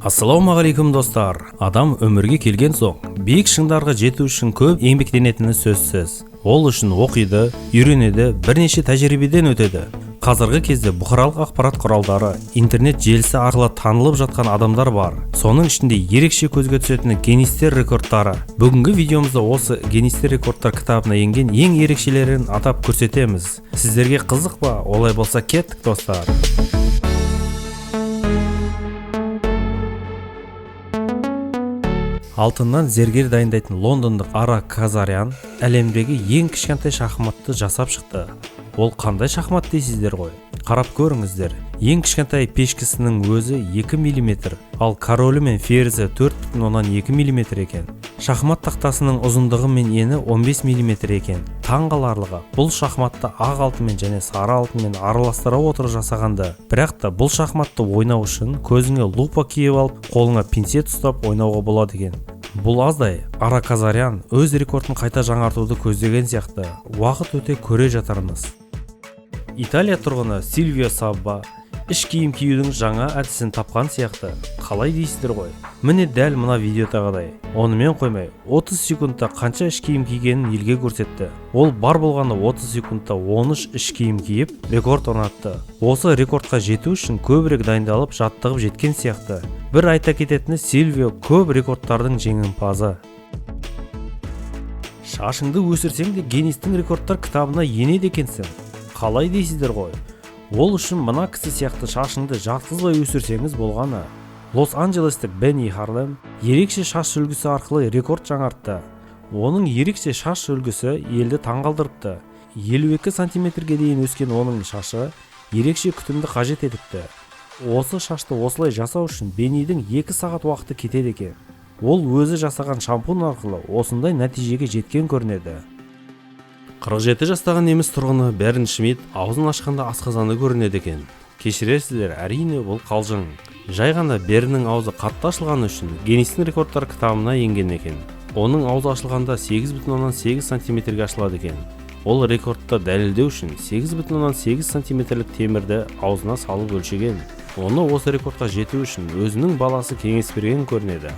Ассалаумағалейкум, достар! Адам өмірге келген соң биік шыңдарға жету үшін көп еңбектенетіні сөзсіз. Ол үшін оқиды, үйренеді, бірнеше тәжірибеден өтеді. Қазіргі кезде бұқаралық ақпарат құралдары, интернет желісі арқылы танылып жатқан адамдар бар. Соның ішінде ерекше көзге түсетіні — Гиннестер рекордтары. Бүгінгі видеомызда осы Гиннестер рекордтар кітабына енген ең ерекшелерін атап көрсетеміз. Сіздерге қызық па? Олай болса, кеттік, достар! Алтыннан зергер дайындайтын лондондық Ара Казарян әлемдегі ең кішкентай шахматты жасап шықты. Ол қандай шахмат дейсіздер ғой? Қарап көріңіздер. Ең кішкентай пешкісінің өзі 2 мм, ал королі мен ферзі 4,2 мм екен. Шахмат тақтасының ұзындығы мен ені 15 мм екен. Таң қаларлығы, бұл шахматты ақ алтынмен және сары алтынмен араластыра отырып жасағанды. Бірақ та бұл шахматты ойнау үшін көзіңе лупа киіп алып, қолыңа пинцет ұстап ойнауға болады екен. Бұл аздай, Ара Казарян өз рекордын қайта жаңартуды көздеген сияқты. Уақыт өте көре жатармыз. Италия тұрғыны Сильвио Сабба іш киім киюдің жаңа әдісін тапқан сияқты. Қалай дейсіздер ғой? Міне, дәл мына видеодағыдай. Онымен қоймай, 30 секундта қанша іш киім кигенін елге көрсетті. Ол бар болғаны 30 секундта 13 іш киім киіп, рекорд орнатты. Осы рекордқа жету үшін көбірек дайындалып, жаттығып жеткен сияқты. Бір айта кететіні, Сильвио көп рекордтардың жеңімпазы. Шашыңды өсірсең де, Гиннестің рекордтар кітабына енеді екенсің. Қалай дейсіздер ғой? Ол үшін мына кісі сияқты шашыңды жатқызбай өсірсеңіз болғаны. Лос-Анджелестік Бенни Харлем ерекше шаш үлгісі арқылы рекорд жаңартты. Оның ерекше шаш үлгісі елді таңғалдырыпты. 52 сантиметрге дейін өскен оның шашы ерекше күтімді қажет етіпті. Осы шашты осылай жасау үшін Беннидің 2 сағат уақыты кетеді екен. Ол өзі жасаған шампунь арқылы осындай нәтижеге жеткен көрінеді. 47 жастағы неміс тұрғыны Берн Шмидт аузын ашқанда асқазаны көрінеді екен. Кешірерсіздер, әрине, бұл қалжың. Жай ғана Берннің аузы қатты ашылғаны үшін Гиннестің рекордтар кітабына енген екен. Оның аузы ашылғанда 8,8 сантиметрге ашылады екен. Ол рекордты дәлелдеу үшін 8,8 сантиметрлік темірді аузына салып өлшеген. Оны осы рекордқа жету үшін өзінің баласы кеңес берген көрінеді.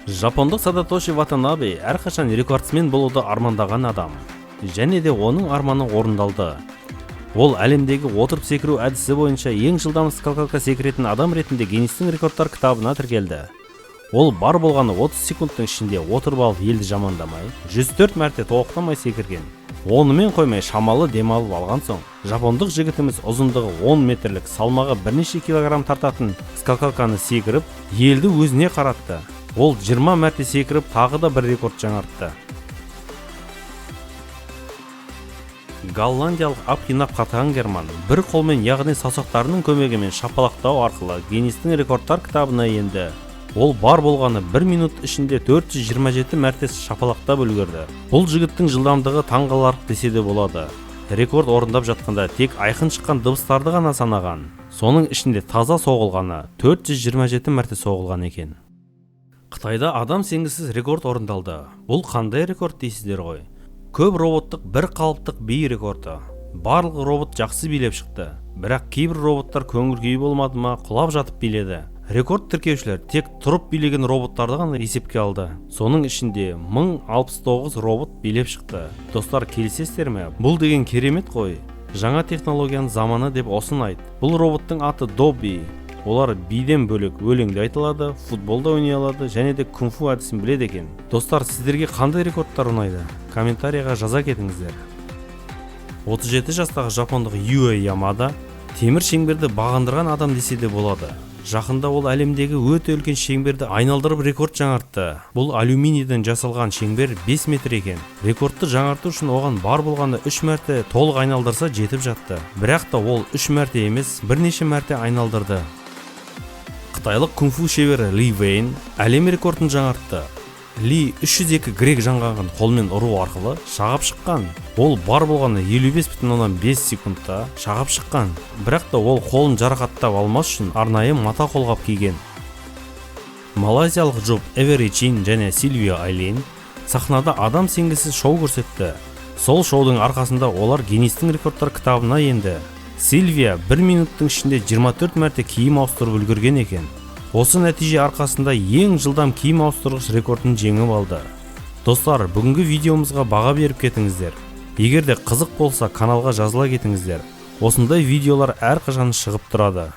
Жапондық Садатоши Ватанабе әрқашан рекордсмен болуды армандаған адам. Және де оның арманы орындалды. Ол әлемдегі отырып секіру әдісі бойынша ең жылдам скакалка секіретін адам ретінде Гиннестің рекордтар кітабына тіркелді. Ол бар болғаны 30 секундтың ішінде отырып алып, елді жамандамай, 104 мәрте тоқтамай секірген. Онымен қоймай, шамалы демалып алған соң, жапондық жігітіміз ұзындығы 10 метрлік, салмағы бірнеше килограмм тартатын скакалканы секіріп, елді өзіне қаратты. Ол 20 мәрте секіріп, тағы да бір рекорд жаңартты. Голландиялық Абхинап Катангерман бір қолмен, яғни саусақтарының көмегімен шапалақтау арқылы Гиннестің рекордтар кітабына енді. Ол бар болғаны 1 минут ішінде 427 мәрте шапалақтап үлгерді. Бұл жігіттің жылдамдығы таңғаларлық десе де болады. Рекорд орындап жатқанда тек айқын шыққан дыбыстарды ғана санаған. Соның ішінде таза соғылғаны 427 мәрте соғылған екен. Қытайда адам сенгісіз рекорд орындалды. Бұл қандай рекорд дейсіздер ғой? Көп роботтық бір қалыптық би рекорды. Барлық робот жақсы билеп шықты. Бірақ кейбір роботтар көңіл күйі болмады ма, құлап жатып биледі. Рекорд тіркеушілер тек тұрып билеген роботтарды ғана есепке алды. Соның ішінде 1069 робот билеп шықты. Достар, келісесіздер ме? Бұл деген керемет қой. Жаңа технологияның заманы деп осын айт. Бұл роботтың аты Добби. Олар биден бөлек өлең де айта алады, футбол да ойнай алады және де кунг-фу әдісін біледі екен. Достар, сіздерге қандай рекордтар ұнайды? Комментарийға жаза кетіңіздер. 37 жастағы жапондық Юэ Ямада темір шеңберді бағындырған адам десе де болады. Жақында ол әлемдегі өте үлкен шеңберді айналдырып, рекорд жаңартты. Бұл алюминийден жасалған шеңбер 5 метр екен. Рекордты жаңарту үшін оған бар болғаны 3 мәрте толық айналдырса жетіп жатты. Бірақ та ол 3 мәрте емес, бірнеше мәрте айналдырды. Қытайлық кунг-фу шебері Ли Вейн әлем рекордын жаңартты. Ли 302 грек жаңғағын қолмен ұру арқылы шағып шыққан. Ол бар болғаны 55,5 секундта шағып шыққан. Бірақ та ол қолын жарақаттап алмас үшін арнайы мата қолғап киген. Малайзиялық жұп Эвери Чин және Сильвия Айлин сахнада адам сенгісіз шоу көрсетті. Сол шоудың арқасында олар Гиннестің рекордтар кітабына енді. Сильвия 1 минуттың ішінде 24 мәрте киім ауыстырып үлгерген екен. Осы нәтиже арқасында ең жылдам киім ауыстырғыш рекордын жеңіп алды. Достар, бүгінгі видеомызға баға беріп кетіңіздер. Егер де қызық болса, каналға жазыла кетіңіздер. Осындай видеолар әрқашан шығып тұрады.